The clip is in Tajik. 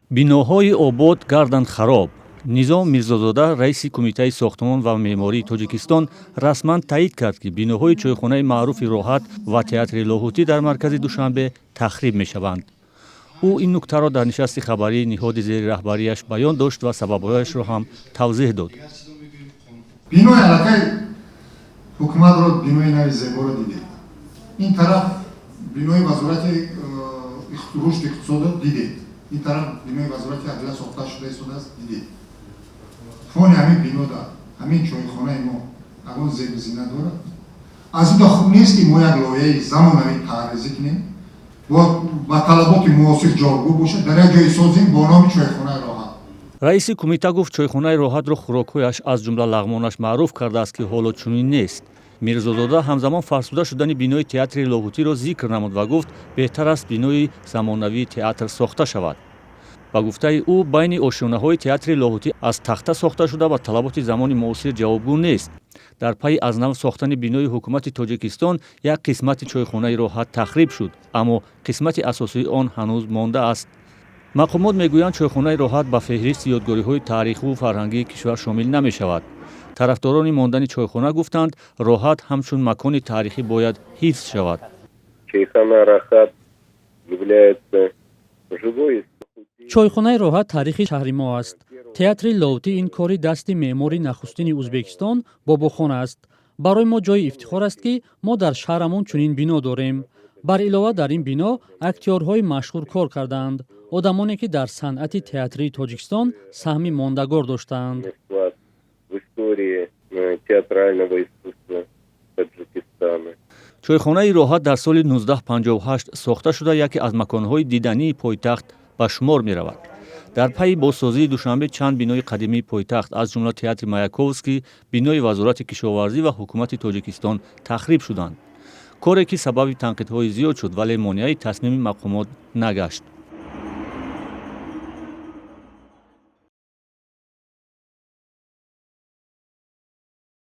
Биноҳои обод гарданд хароб. Низом Мирзозода, раиси Кумитаи сохтмон ва меъмории Тоҷикистон, расман таъид кард, ки биноҳои чойхонаи маъруфи «Роҳат» ва театри Лоҳутӣ дар маркази Душанбе тахриб мешаванд. Ӯ ин нуктаро дар нишасти хабарии ниҳоди зери раҳбарияш баён дошт ва сабабҳояшро ҳам тавзеҳ дод. Бинои аллакай ҳукуматро, бинои нави зеборо дидед. Ин тараф бинои Вазорати рушди иқтисодро дидед, ин тараф бинои Вазорати адлия сохта шуда истодааст, дидед. Фони ҳамин бинода ҳамин чойхонаи мо ягон зебу зинат дорад? Аз уда хуб нест, ки мо як лоиҳаи замонавӣ тарҳрезӣ кунем, ба талаботи муосир ҷавобгӯ бошад, дар як ҷое созем бо номи чойхонаи «Роҳат». Раиси кумита гуфт, чойхонаи «Роҳатро» хӯрокҳояш, аз ҷумла лағмонаш маъруф кардааст, ки ҳоло чунин нест. Мирзозода ҳамзамон фарсуда шудани бинои театри Лоҳутиро зикр намуд ва гуфт, беҳтар аст бинои замонавии театр сохта шавад. Ба гуфтаи ӯ, байни ошёнаҳои театри Лоҳутӣ аз тахта сохта шуда, ба талаботи замони муосир ҷавобгӯ нест. Дар пайи аз нав сохтани бинои ҳукумати Тоҷикистон як қисмати чойхонаи «Роҳат» тахриб шуд, аммо қисмати асосии он ҳанӯз мондааст. Мақомот мегӯянд, чойхонаи «Роҳат» ба феҳристи ёдгориҳои таърихиву фарҳангии кишвар шомил намешавад. Тарафдорони мондани чойхона гуфтанд, «Роҳат» ҳамчун макони таърихӣ бояд ҳифз шавад. Чайхана «Рахат» является живой Чойхонаи «Роҳат» таърихи шаҳри мо аст. Театри Лоҳутӣ ин кори дасти меъмори нахустини Ӯзбекистон Бобохон аст. Барои мо ҷои ифтихор аст, ки мо дар шаҳрамон чунин бино дорем. Бар илова, дар ин бино актёрҳои машҳур кор кардаанд, одамоне ки дар санъати театрии Тоҷикистон саҳми мондагор доштаанд. Вклад в истории театрального искусства Таджикистана. Чойхонаи «Роҳат» дар соли 1958 сохта шуда, яке аз маконҳои дидании пойтахт ба шумор меравад. Дар пайи бозсозии Душанбе чанд бинои қадимии пойтахт, аз ҷумла театри Маяковский, бинои Вазорати кишоварзӣ ва ҳукумати Тоҷикистон тахриб шуданд, коре ки сабаби танқидҳои зиёд шуд, вале монеаи тасмими мақомот нагашт.